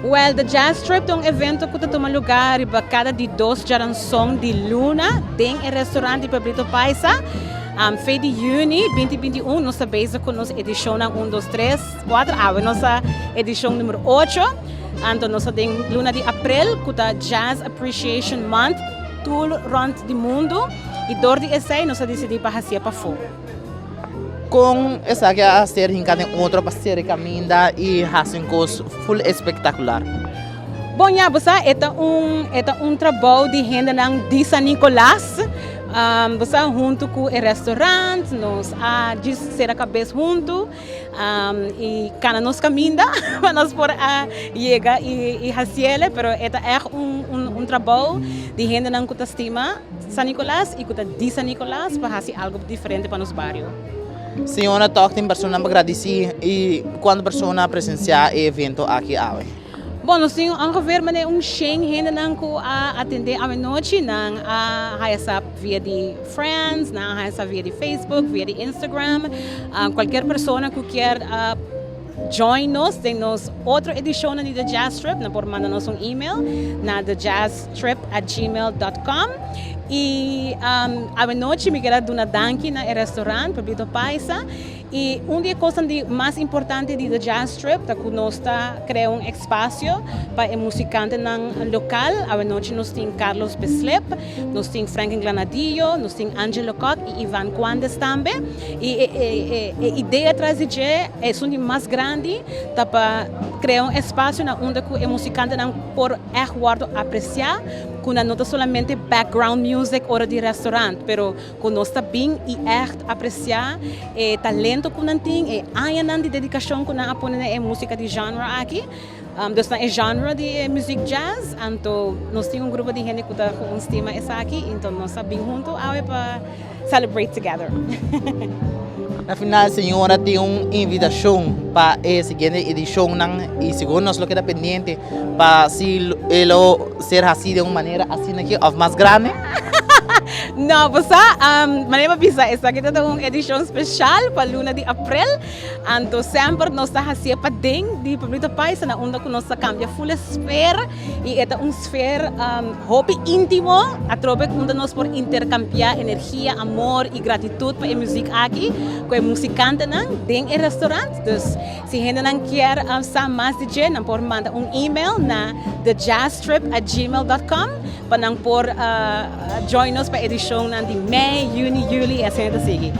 Well, The Jazz Trip ta un evento ku ta tuma lugá riba kada di dos djaranson di luna den e restaurant di Pueblito Paisa. Fe di yüni 2021 nos ta bezig ku nos edishonnan un, dos, tres, kuater. Awe nos ta edishon numero ocho. Anto nos ta den luna di aprel ku ta Jazz Appreciation Month tur rònt di mundu i dor di esei nos a disidí pa hasié pafó. Kon esaki a ser hinká den otro pa sera e kaminda i hasi un kos ful espektakular? Bon ya, bo sa e ta un e ta un trabou di hendenan di San Nicolas. Bo sa huntu ku e restaurant nos a djis sera kabes huntu i kana nos kaminda pa nos por a yega i hasiele, pero e ta ègt un un trabou di hendenan ku ta stima San Nicolas y cu ta di San Nicolas pa haci algo diferente pa nos bario. Señora tog tin personanan pa gradici y cuanto persona a presencia e evento aki awe? Bon, nos tin ongeveer manera un shen hendenan cu a atende awe nochi. Nan a haya sa via di friends, nan a haya sa via di Facebook, via di Instagram. Cualkier persona cu kier join nos den nos otro edicionnan di The Jazz Trip, nan por manda nos un email na thejazztrip@gmail.com. Y awenochi mi kier a duna danki na e restaurant Pueblito Paisa. Y un di e cosnan di mas importante di The Jazz Trip ta cu nos ta crea un espacio pa e musicantenan local. Awenochi nos tin Carlos Bislip, nos tin Franklin Granadillo, nos tin Angelo Kock y Ivan Cuandes tambe. Y e idea tras di dje, esun di mas grandi, ta pa crea un espacio na unda cu e musicantenan por echt wordo aprecia, cu nan no ta solamente background music ora di restaurant, pero cu nos ta bin y echt aprecia e talento cu nan tin, e añanan di dedicacion cu nan a pone na e musica di genre aki. Dus na e genre di e muziek jazz, anto nos tin un grupo di hende cu ta gewoon stima esaki, enton nos a bin hunto awe pa celebrate together. Na final señora tin un invitacion pa e siguiente edicionnan y sigur nos lo keda pendiente pa si e lo ser haci den un manera asina aki of mas grande. No, bo sa, manera bo bisa esaki ta un edicion special pa luna di april. Anto semper nos ta hacié paden di Pueblito Paisa na unda cu nos ta cambia full e sfeer y e ta un sfeer hopi intimo atrobe unda nos por intercambia energia, amor y gratitud pa e muziek aki cu e musicantenan den e restaurant. Dus si hendenan kier sa mas di dje nan por manda un email na thejazztrip@gmail.com pa nan por join nos pa edicionnan di mei, juni, juli y asina ta sigui.